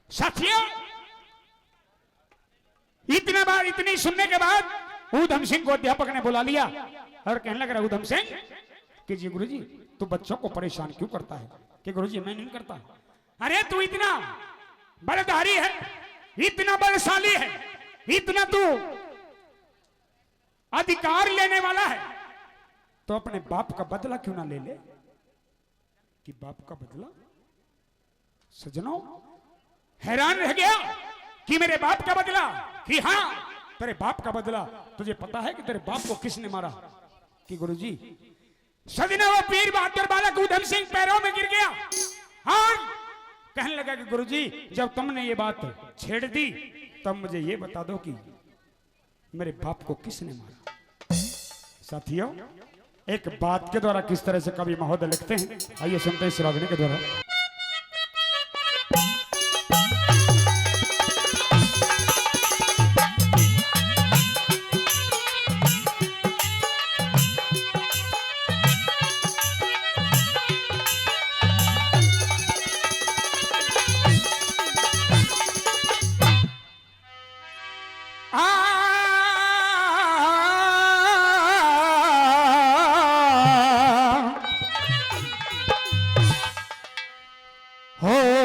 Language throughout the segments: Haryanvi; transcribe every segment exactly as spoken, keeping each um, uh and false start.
साथियों, इतना बार, इतनी सुनने के बाद ऊधम सिंह को अध्यापक ने बुला लिया और कहने लग रहा, "ऊधम सिंह, कि जी गुरुजी, तू बच्चों को परेशान क्यों करता है?" कि गुरुजी, मैं नहीं करता। अरे, तू इतना बलधारी है, इतना बलशाली है, इतना तू अधिकार लेने वाला है, तो अपने बाप का बदला क्यों ना ले ले? कि बाप का बदला, सजनों, हैरान रह गया कि मेरे बाप का बदला, कि हाँ, तेरे बाप का बदला। तुझे पता है कि तेरे बाप को किसने मारा? कि गुरुजी, सजनों, वो पीर बहादुर बालक ऊधम सिंह पैरों में गिर गया और कहने लगा कि गुरुजी, जब तुमने ये बात छेड़ दी, तब मुझे ये बता दो कि मेरे बाप को किसने मारा? साथियों, एक बात के द्वारा किस तरह से कवि महोदय लिखते हैं, आइए सुनते हैं इस रागनी के द्वारा। आ, हो,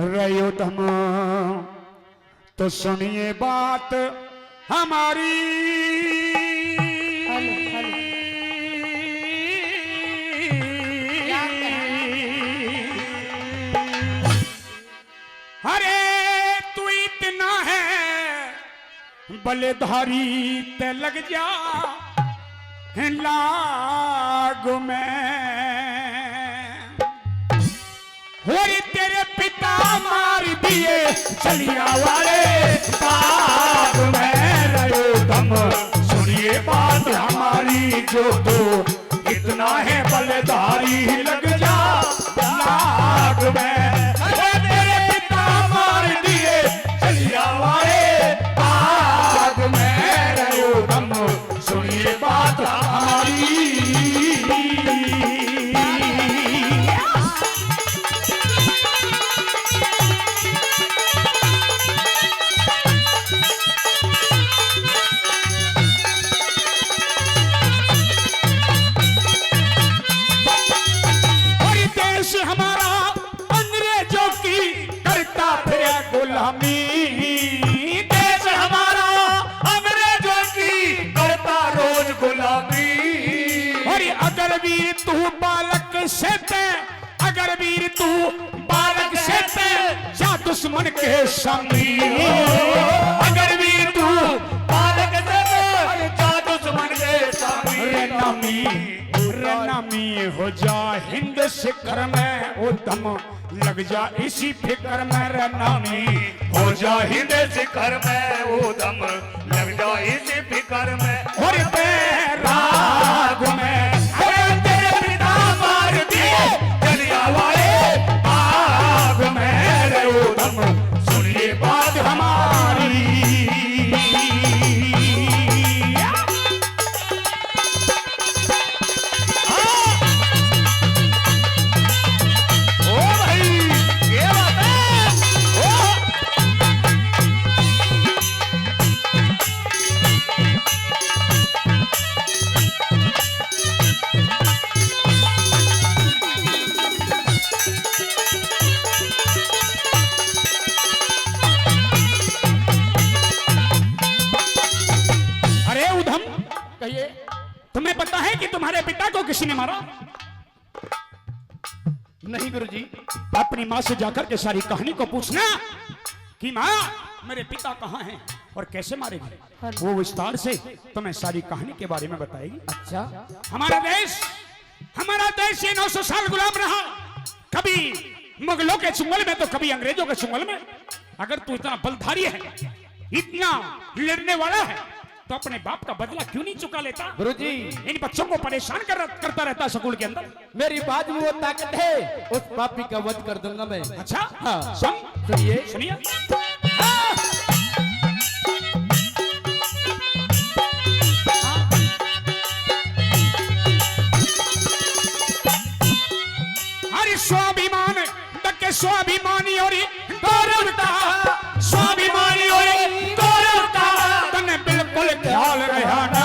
रयो धमा। तो सुनिए बात हमारी। Hello, hello. क्या कह रहा है? अरे, तू इतना है बलधारी, ते लग जा लाग में। और तेरे पिता मार दिए जलियांवाले बाग में। रयो धम, सुनिए बात हमारी जो तो, इतना है बलधारी, लग जा लाग में। और तेरे पिता मार दिए जलियांवाले बाग में। रयो धम, सुनिए बात हमारी। और देश हमारा अंग्रेजों की करता फिरे गुलामी। देश हमारा अंग्रेजों की करता रोज गुलामी। और अगर वीर तू बालक से ते, अगर वीर तू बालक से ते, जा दुश्मन के सामी। अगर वीर तू बालक से ते, जा दुश्मन के सामी। रे नामी, रे नामी हो जा हिंद शिखर में, ओ धम लग जा इसी फिक्र में। रे नामी हो जा हिंद शिखर में, ओ धम लग जा इसी फिक्र में। और बैराग में, अरे तेरे पिता मार दिए जलियांवाले बाग में। रे ओ धम, सुनिए बात हमारी। हाँ। ओ भाई, ये बात है। ओ। अरे ऊधम, कहिए। तुम्हें पता है कि तुम्हारे पिता को किसी ने मारा? नहीं गुरुजी। अपनी माँ से जाकर के सारी कहानी को पूछना कि माँ, मेरे पिता कहाँ हैं और कैसे मारे गए। हाँ। वो विस्तार से तुम्हें सारी कहानी के बारे में बताएगी। अच्छा। हमारा देश, हमारा देश ये नौ सौ साल गुलाम रहा, कभी मुगलों के चुंगल में तो कभी अंग्रेजों के चुंगल में। अगर तू इतना बलधारी है, इतना लड़ने वाला है, तो अपने बाप का बदला क्यों नहीं चुका लेता? गुरुजी। इन बच्चों को परेशान कर, करता रहता स्कूल के अंदर। मेरी बाजू में वो ताकत है, उस पापी का वध कर दूंगा मैं। अच्छा? हाँ। सुन। सुनिए। सुनिए। हाँ। स्वाभिमान, तके स्वाभिमानी और गौरव का, स्वाभिमानी और गौरव का तने बिल्कुल ख्याल रहा ना।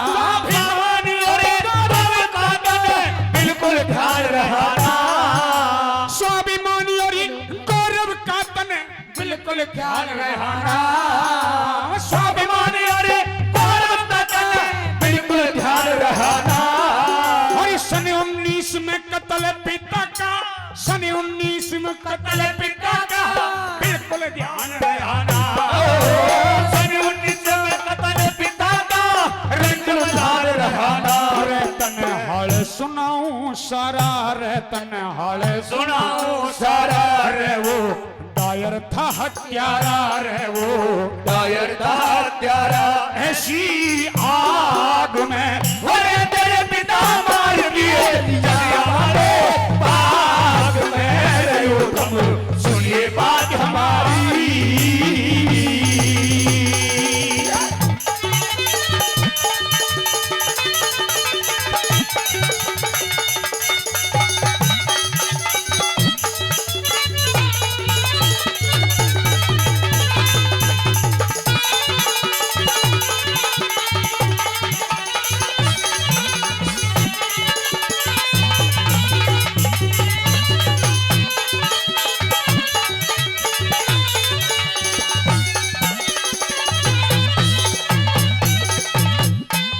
स्वाभिमानी और गौरव का तने बिल्कुल ख्याल रहा ना। स्वाभिमानी और गौरव का तने बिल्कुल ख्याल रहा ना। स्वाभिमान और गौरव का तने बिल्कुल ख्याल रहा ना। और सन उन्नीस में कत्ल पिता का, सन उन्नीस में कत्ल पिता का बिल्कुल ध्यान रहा ना। सन उन्नीस में कत्ल पिता का रंग उधार रहा ना। रे तने हाल सुनाऊं सारा, रे तने हाल सुनाऊं सारा। रे वो डायर था हत्यारा रे वो, डायर था हत्यारा। ऐसी आग में, अरे तेरे पिता मार दिए जलियांवाले बाग में रे वो। तुम सुनिए बात हमारी।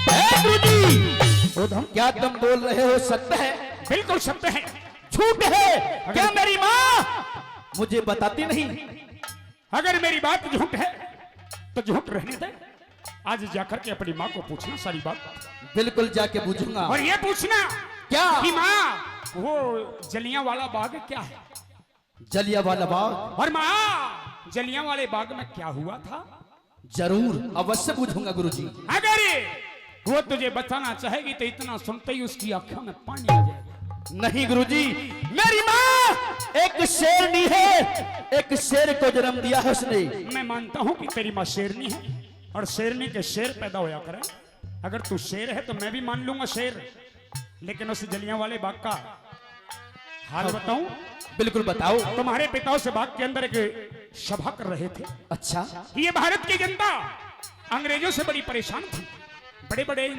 हे गुरुजी, क्या तुम बोल रहे हो, सत्य है? बिल्कुल सत्य है। झूठ है? क्या मेरी माँ मुझे बताती नहीं? अगर मेरी बात झूठ है तो झूठ रहने दे, आज जाकर के अपनी माँ को पूछना सारी बात। बिल्कुल जाके पूछूंगा। और ये पूछना क्या? कि माँ, वो जलियांवाला बाग क्या है? जलियांवाला बाग। और माँ, जलियांवाले बाग में क्या हुआ था? जरूर, अवश्य पूछूंगा गुरुजी। अगर वो तुझे बताना चाहेगी तो इतना सुनते ही उसकी आंखों में पानी आ जाएगा। नहीं गुरुजी, मेरी माँ एक शेरनी है, एक शेर को जन्म दिया है उसने। मैं मानता हूँ कि तेरी माँ शेरनी है और शेरनी के शेर पैदा होया करें। अगर तू शेर है तो मैं भी मान लूंगा शेर, लेकिन उस जलियांवाले बाग का हाल बताऊं? बिल्कुल बताओ। तुम्हारे पिता उस बाग के अंदर एक सभा कर रहे थे। अच्छा। ये भारत की जनता अंग्रेजों से बड़ी परेशान थी। बड़े बड़े इन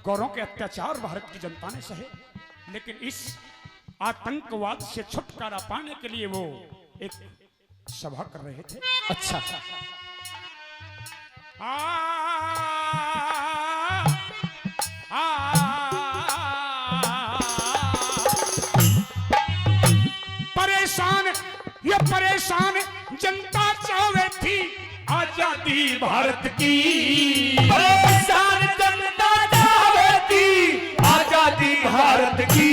गौरों के अत्याचार भारत की जनता ने सहे, लेकिन इस आतंकवाद से छुटकारा पाने के लिए वो एक सभा कर रहे थे। अच्छा। आ, आ, परेशान, ये परेशान जनता चाहवै थी आजादी भारत की। परेशान जनता चाहवै थी आजादी भारत की।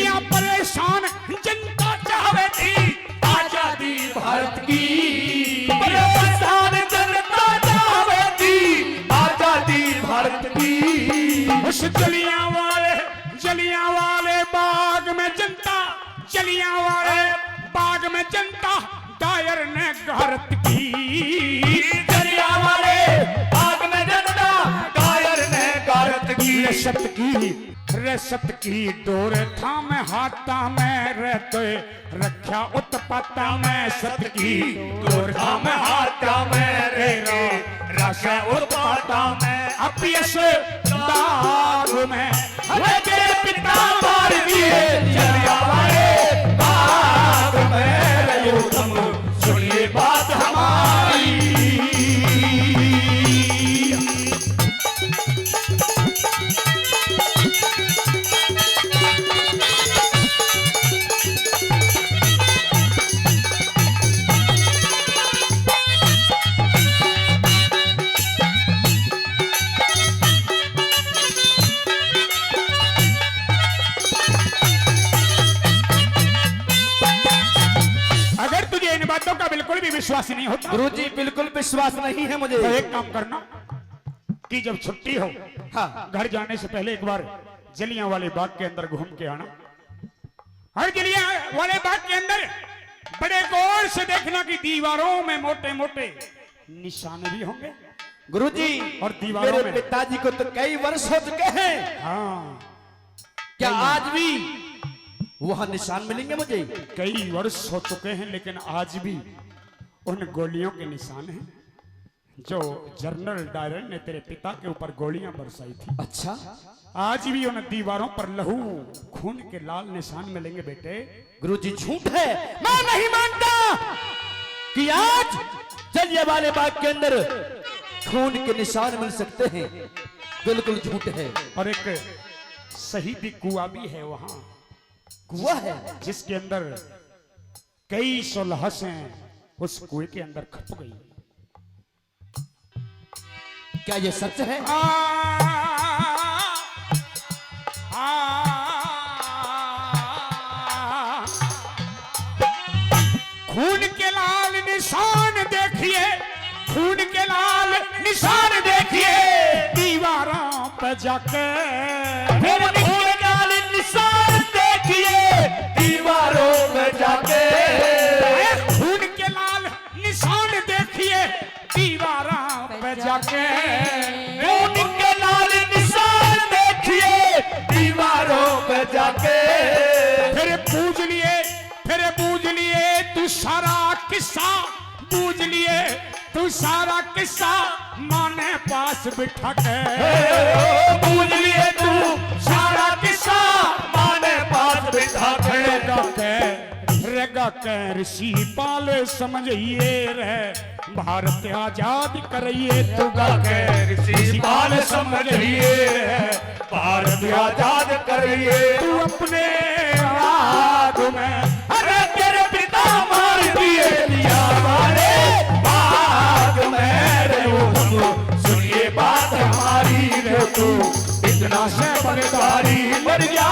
या परेशान जनता चाहवै थी आजादी भारत की। परेशान जनता चाहवै थी आजादी भारत की। उस जलियांवाले, जलियांवाले बाग में जनता, जलियांवाले बाग में जनता डायर ने गारत की। जलियांवाले बाग में जनता डायर ने गारत की। रे सत की, रे सत की डोर थाम हाथा में रहते रख्या उत्पाता में। सत की डोर थाम हाथा में रहते रख्या उत्पाता में। अब इस दाग में वे तेरे पिता मार दिए जलियांवाले बाग में। रे वो तुम सुनिए बात हमारी। अगर तुझे इन बातों का बिल्कुल भी विश्वास नहीं होता, गुरुजी, बिल्कुल विश्वास नहीं है मुझे। तो एक काम करना कि जब छुट्टी हो, हाँ। घर जाने से पहले एक बार जलियांवाले बाग के अंदर घूम के आना। और जलियांवाले बाग के अंदर बड़े गौर से देखना कि दीवारों में मोटे मोटे निशान भी होंगे। गुरुजी, और दीवारों मेरे में पिताजी को तो कई वर्ष हो चुके हैं। हाँ। क्या आज भी वहां निशान मिलेंगे मुझे। कई वर्ष हो चुके हैं, लेकिन आज भी उन गोलियों के निशान हैं जो जनरल डायर ने तेरे पिता के ऊपर गोलियां बरसाई थी। अच्छा। आज भी उन दीवारों पर लहू, खून के लाल निशान मिलेंगे बेटे। गुरुजी, झूठ है, मैं नहीं मानता कि आज जलियांवाले बाग के अंदर खून के निशान मिल सकते हैं। बिल्कुल झूठ है। और एक शहीदी कुआ भी है वहां। कुआ है? जिसके अंदर कई सौ लाशें उस कुएं के अंदर खप गई। क्या ये सच है? आ, आ, खून के लाल निशान देखिए, खून के लाल निशान देखिए दीवारों पे जाके। फिर खून के लाल निशान देखिए दीवारों पे जाके। ए, खून के लाल निशान देखिए दीवारों पे जाके। खून के लाल निशान देखिए दीवारों पे जाके। फिर बूझ लिए, फिर बूझ लिए तू सारा किस्सा, बूझ लिए तू सारा किस्सा माँ ने पास बिठा के। बूझ लिए तू सारा किस्सा माँ ने पास बिठा के। गा के, रे गा के ऋषि पाल समझिए रे, भारत आजाद करिए तू गा के ऋषि पाल समझिए रे, भारत आजाद करिए। तू अपने आग में, अरे तेरे पिता मार दिए दीवारों पे जाके। आग में रे वो तुम सुनिए बात हमारी रे, तू इतना समझदारी मर गया।